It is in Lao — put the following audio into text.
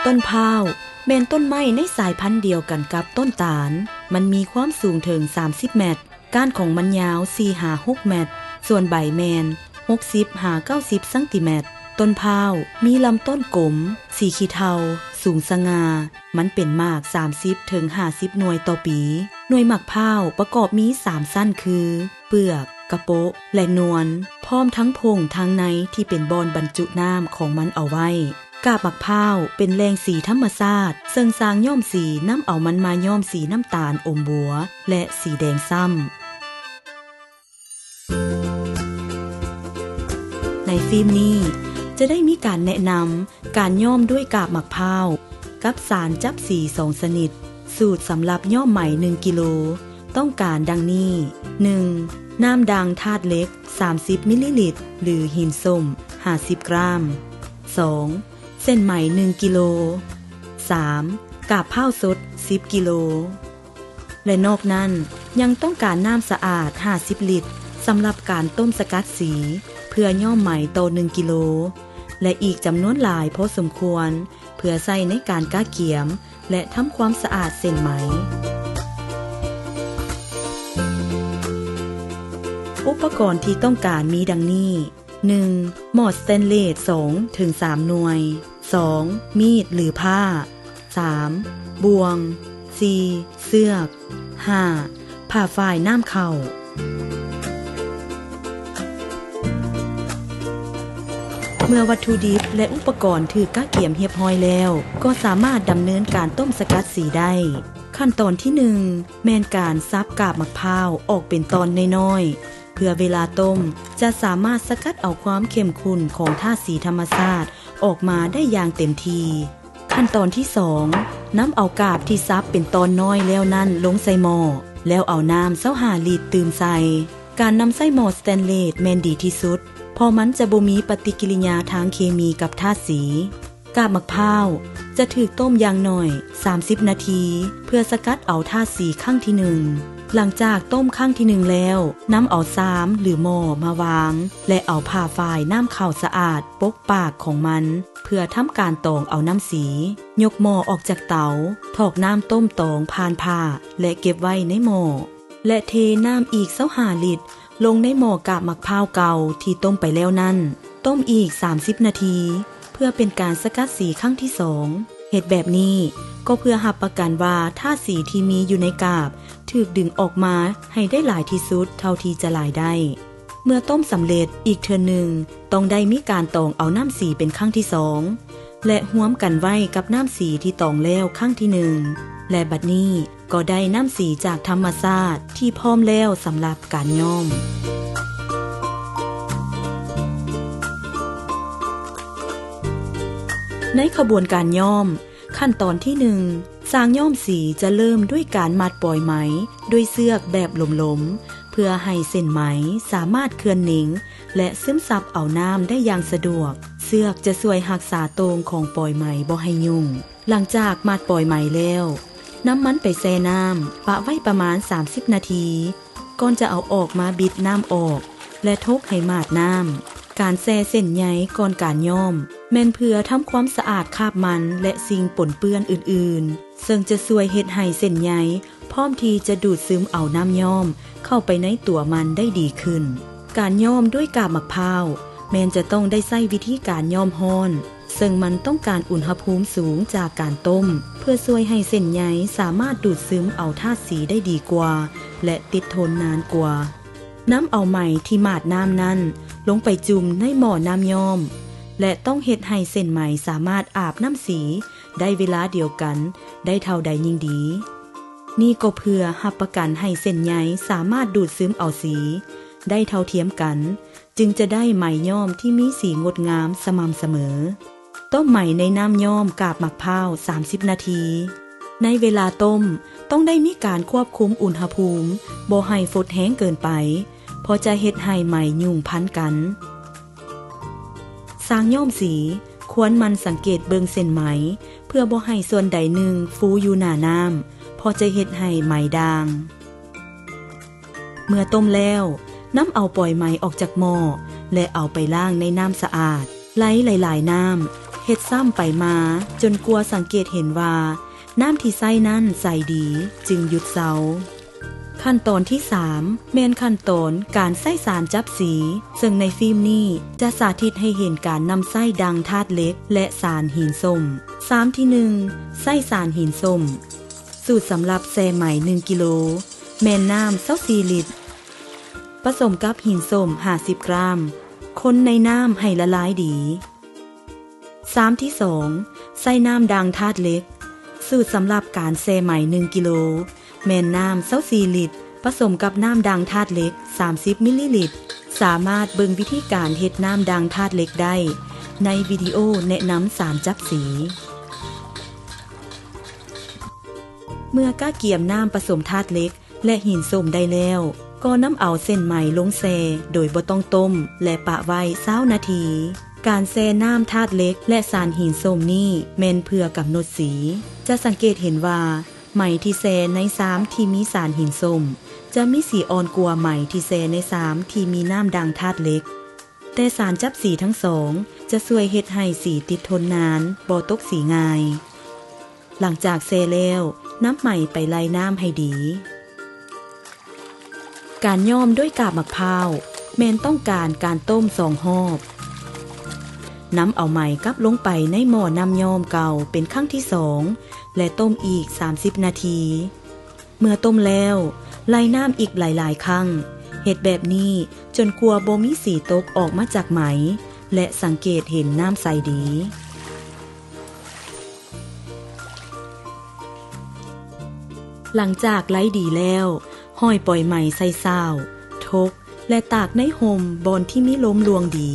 ຕົ້ນພ້າວແມ່ນຕົ້ນໄມ້ໃນສາຍພັນດຽວກັນກັບຕົ້ນຕານ. ມັນມີຄວາມສູງເຖິງສາມສິບແມັດ, ກ້ານຂອງມັນຍາວສີ່ຫາຫົກແມັດ, ສ່ວນໃບແມ່ນຫົກສິບຫາເກົ້າສິບຊັງຕີແມັດ. ຕົ້ນພ້າວມີລຳຕົ້ນກົມ, ສີຂີ້ເທົາ, ສູງສະຫງ່າ. ມັນເປັນໝາກສາມສິບເຖິງຫ້າສິບໜ່ວຍຕໍ່ປີ. ໜ່ວຍໝາກພ້າວປະກອບມີສາມຊັ້ນຄື ເປືອກ, ກະໂປະ ແລະ ນວນ, ພ້ອມທັງຜົ້ງທາງໃນທີ່ເປັນບ່ອນບັນຈຸນ້ຳຂອງມັນເອົາໄວ້. ກາບໝາກພ້າວເປັນແຫຼ່ງສີທຳມະຊາດ, ເຊິ່ງຊ່າງຍ້ອມສີນຳເອົາມັນມາຍ້ອມສີນ້ຳຕານອົມບົວ ແລະ ສີແດງຊ້ຳ. ໃນຟີມນີ້ຈະໄດ້ມີການແນະນຳການຍ້ອມດ້ວຍກາບໝາກພ້າວ ກັບສານຈັບສີສອງຊະນິດ. ສູດສຳລັບຍ້ອມໄໝໜຶ່ງກິໂລ ຕ້ອງການດັ່ງນີ້: ໜຶ່ງ ນ້ຳດ່າງທາດເຫຼັກ ສາມສິບມິນລີລິດ ຫຼື ຫີນສົ້ມ ຫ້າສິບກຣາມ. ສອງ ເສັ້ນໄໝໜຶ່ງກິໂລ. ສາມ ກາບພ້າວສົດສິບກິໂລ ແລະ ນອກນັ້ນຍັງຕ້ອງການນ້ຳສະອາດຫ້າສິບລິດ ສຳລັບການຕົ້ມສະກັດສີ ເພື່ອຍ້ອມໄໝຕໍ່ໜຶ່ງກິໂລ ແລະ ອີກຈຳນວນຫຼາຍພໍສົມຄວນ ເພື່ອໃຊ້ໃນການກະກຽມ ແລະ ທຳຄວາມສະອາດເສັ້ນໄໝ. ອຸປະກອນທີ່ຕ້ອງການມີດັ່ງນີ້: ໜຶ່ງ ໝໍ້ສະແຕນເລດສອງເຖິງສາມໜ່ວຍ. ສອງ ມີດ ຫຼື ພ້າ. ສາມ ບ່ວງ. ສີ່ ເຊືອກ. ຫ້າ ຜ້າຝ້າຍນ້ຳເຂົ້າ. ເມື່ອວັດຖຸດິບ ແລະ ອຸປະກອນຖືກກະກຽມຮຽບຮ້ອຍແລ້ວ, ກໍສາມາດດຳເນີນການຕົ້ມສະກັດສີໄດ້. ຂັ້ນຕອນທີໜຶ່ງ ແມ່ນການສັບກາບໝາກພ້າວອອກເປັນຕ່ອນນ້ອຍໆ ເພື່ອເວລາຕົ້ມຈະສາມາດສະກັດເອົາຄວາມເຂັ້ມຂຸ້ນຂອງທາດສີທຳມະຊາດອອກມາໄດ້ຢ່າງເຕັມທີ່. ຂັ້ນຕອນທີສອງ ນຳເອົາກາບທີ່ສັບເປັນຕອນນ້ອຍແລ້ວນັ້ນລົງໃສ່ໝໍ້ ແລ້ວເອົານ້ຳຊາວຫ້າລິດຕື່ມໃສ່. ການນຳໃຊ້ໝໍ້ສະແຕນເລດແມ່ນດີທີ່ສຸດ, ເພາະມັນຈະບໍ່ມີປະຕິກິລິຍາທາງເຄມີກັບທາດສີ. ກາບໝາກພ້າວຈະຖືກຕົ້ມຢ່າງໜ້ອຍສາມສິບນາທີ ເພື່ອສະກັດເອົາທາດສີຄັ້ງທີໜຶ່ງ. ຫຼັງຈາກຕົ້ມຄັ້ງທີໜຶ່ງແລ້ວ, ນຳເອົາຊາມ ຫຼື ໝໍ້ມາວາງ ແລະ ເອົາຜ້າຝ້າຍນ້ຳເຂົ້າສະອາດປົກປາກຂອງມັນ ເພື່ອທຳການຕອງເອົານ້ຳສີ. ຍົກໝໍ້ອອກຈາກເຕົາ, ຖອກນ້ຳຕົ້ມຕອງຜ່ານຜ້າ ແລະ ເກັບໄວ້ໃນໝໍ້ ແລະ ເທນ້ຳອີກຊາວຫ້າລິດ ລົງໃນໝໍ້ກາບໝາກພ້າວເກົ່າທີ່ຕົ້ມໄປແລ້ວນັ້ນ. ຕົ້ມອີກສາມສິບນາທີ ເພື່ອເປັນການສະກັດສີຄັ້ງທີສອງ. ເຮັດແບບນີ້ກໍເພື່ອຮັບປະກັນວ່າທາດສີທີ່ມີຢູ່ໃນກາບຖືກດຶງອອກມາໃຫ້ໄດ້ຫຼາຍທີ່ສຸດເທົ່າທີ່ຈະຫຼາຍໄດ້. ເມື່ອຕົ້ມສຳເລັດອີກເທື່ອໜຶ່ງ, ຕ້ອງໄດ້ມີການຕອງເອົານ້ຳສີເປັນຄັ້ງທີສອງ ແລະ ຮວມກັນໄວ້ກັບນ້ຳສີທີ່ຕອງແລ້ວຄັ້ງທີໜຶ່ງ ແລະ ບັດນີ້ກໍໄດ້ນ້ຳສີຈາກທຳມະຊາດທີ່ພ້ອມແລ້ວສຳລັບການຍ້ອມ. ໃນຂະບວນການຍ້ອມ, ຂັ້ນຕອນທີໜຶ່ງ, ຊ່າງຍ້ອມສີຈະເລີ່ມດ້ວຍການມັດປອຍໄໝດ້ວຍເຊືອກແບບຫຼົມໆ ເພື່ອໃຫ້ເສັ້ນໄໝສາມາດເຄື່ອນເໜັງ ແລະ ຊຶມຊັບເອົານ້ຳໄດ້ຢ່າງສະດວກ. ເຊືອກຈະຊ່ວຍຮັກສາໂຕ່ງຂອງປອຍໄໝບໍ່ໃຫ້ຫຍຸ້ງ. ຫຼັງຈາກມັດປອຍໄໝແລ້ວ, ນຳມັນໄປແຊ່ນ້ຳ ປະໄວ້ປະມານສາມສິບນາທີ ກ່ອນຈະເອົາອອກມາບິດນ້ຳອອກ ແລະ ທົກໃຫ້ໝາດນ້ຳ. ການແຊ່ເສັ້ນໃຍກ່ອນການຍ້ອມ ແມ່ນເພື່ອທຳຄວາມສະອາດຄາບມັນ ແລະ ສິ່ງປົນເປື້ອນອື່ນໆ, ເຊິ່ງຈະຊ່ວຍເຮັດໃຫ້ເສັ້ນໃຍ ພ້ອມທີ່ຈະດູດຊຶມເອົານ້ຳຍ້ອມເຂົ້າໄປໃນຕົວມັນໄດ້ດີຂຶ້ນ. ການຍ້ອມດ້ວຍກາບໝາກພ້າວ ແມ່ນຈະຕ້ອງໄດ້ໃຊ້ວິທີການຍ້ອມຮ້ອນ, ເຊິ່ງມັນຕ້ອງການອຸນຫະພູມສູງຈາກການຕົ້ມ ເພື່ອຊ່ວຍໃຫ້ເສັ້ນໃຍສາມາດດູດຊຶມເອົາທາດສີໄດ້ດີກວ່າ ແລະ ຕິດທົນນານກວ່າ. ນຳເອົາໄໝທີ່ໝາດນ້ຳນັ້ນລົງໄປຈຸ່ມໃນໝໍ້ນ້ຳຍ້ອມ ແລະ ຕ້ອງເຮັດໃຫ້ເສັ້ນໄໝສາມາດອາບນ້ຳສີໄດ້ເວລາດຽວກັນໄດ້ເທົ່າໃດຍິ່ງດີ. ນີ້ກໍເພື່ອຮັບປະກັນໃຫ້ເສັ້ນໃຍສາມາດດູດຊຶມເອົາສີໄດ້ເທົ່າທຽມກັນ, ຈຶ່ງຈະໄດ້ໄໝຍ້ອມທີ່ມີສີງົດງາມສະໝ່ຳສະເໝີ. ຕົ້ມໄໝໃນນ້ຳຍ້ອມກາບໝາກພ້າວສາມສິບນາທີ. ໃນເວລາຕົ້ມ, ຕ້ອງໄດ້ມີການຄວບຄຸມອຸນຫະພູມບໍ່ໃຫ້ຟົດແຮງເກີນໄປ, ເພາະຈະເຮັດໃຫ້ໄໝຫຍຸ້ງພັນກັນ. ຊ່າງຍ້ອມສີຄວນໝັ່ນສັງເກດເບິ່ງເສັ້ນໄໝ ເພື່ອບໍ່ໃຫ້ສ່ວນໃດໜຶ່ງຟູຢູ່ໜ້ານ້ຳ, ເພາະຈະເຮັດໃຫ້ໄໝດ່າງ. ເມື່ອຕົ້ມແລ້ວ, ນຳເອົາປອຍໄໝອອກຈາກໝໍ້ ແລະ ເອົາໄປລ້າງໃນນ້ຳສະອາດ, ໄລ່ຫຼາຍໆນ້ຳ, ເຮັດຊ້ຳໄປມາຈົນກວ່າສັງເກດເຫັນວ່ານ້ຳທີ່ໃຊ້ນັ້ນໃສດີ ຈຶ່ງຢຸດເຊົາ. ຂັ້ນຕອນທີສາມ ແມ່ນຂັ້ນຕອນການໃຊ້ສານຈັບສີ, ເຊິ່ງໃນຟີມນີ້ຈະສາທິດໃຫ້ເຫັນການນຳໃຊ້ດັ່ງທາດເຫຼັກ ແລະ ສານຫີນສົ້ມ. ສາມ ທີໜຶ່ງ ໃຊ້ສານຫີນສົ້ມ. ສູດສຳລັບແຊ່ໄໝໜຶ່ງກິໂລ ແມ່ນນ້ຳຊາວສີ່ລິດ ປະສົມກັບຫີນສົ້ມຫ້າສິບກຣາມ, ຄົນໃນນ້ຳໃຫ້ລະລາຍດີ. ສາມ ທີສອງ ໃຊ້ນ້ຳດ່າງທາດເຫຼັກ. ສູດສຳລັບການແຊ່ໄໝໜຶ່ງກິໂລ ແມ່ນນ້ຳຊາວສີ່ລິດ ປະສົມກັບນ້ຳດ່າງທາດເຫຼັກສາມສິບມິນລີລິດ. ສາມາດເບິ່ງວິທີການເຮັດນ້ຳດ່າງທາດເຫຼັກໄດ້ໃນວິດີໂອແນະນຳສານຈັບສີ. ເມື່ອກະກຽມນ້ຳປະສົມທາດເຫຼັກ ແລະ ຫີນສົ້ມໄດ້ແລ້ວ, ກໍນຳເອົາເສັ້ນໄໝລົງແຊ່ໂດຍບໍ່ຕ້ອງຕົ້ມ ແລະ ປະໄວ້ຊາວນາທີ. ການແຊ່ນ້ຳທາດເຫຼັກ ແລະ ສານຫີນສົ້ມນີ້ແມ່ນເພື່ອກຳນົດສີ. ຈະສັງເກດເຫັນວ່າໄໝທີ່ແຊ່ໃນຊາມທີ່ມີສານຫີນສົ້ມ ຈະມີສີອ່ອນກວ່າໄໝທີ່ແຊ່ໃນຊາມທີ່ມີນ້ຳດ່າງທາດເຫຼັກ. ແຕ່ສານຈັບສີທັງສອງຈະຊ່ວຍເຮັດໃຫ້ສີຕິດທົນນານ, ບໍ່ຕົກສີງ່າຍ. ຫຼັງຈາກແຊ່ແລ້ວ, ນຳໄໝໄປໄລ່ນ້ຳໃຫ້ດີ. ການຍ້ອມດ້ວຍກາບໝາກພ້າວ ແມ່ນຕ້ອງການການຕົ້ມສອງຮອບ. ນຳເອົາໄໝກັບລົງໄປໃນໝໍ້ນ້ຳຍ້ອມເກົ່າເປັນຄັ້ງທີສອງ ແລະ ຕົ້ມອີກສາມສິບນາທີ. ເມື່ອຕົ້ມແລ້ວ, ໄລ່ນ້ຳອີກຫຼາຍໆຄັ້ງ. ເຮັດແບບນີ້ຈົນກວ່າບໍ່ມີສີຕົກອອກມາຈາກໄໝ ແລະ ສັງເກດເຫັນນ້ຳໃສດີ. ຫຼັງຈາກໄລ່ດີແລ້ວ, ຫ້ອຍປອຍໄໝໃສ່ຊາວ, ທົກ ແລະ ຕາກໃນຮົ່ມບ່ອນທີ່ມີລົມລ່ວງດີ.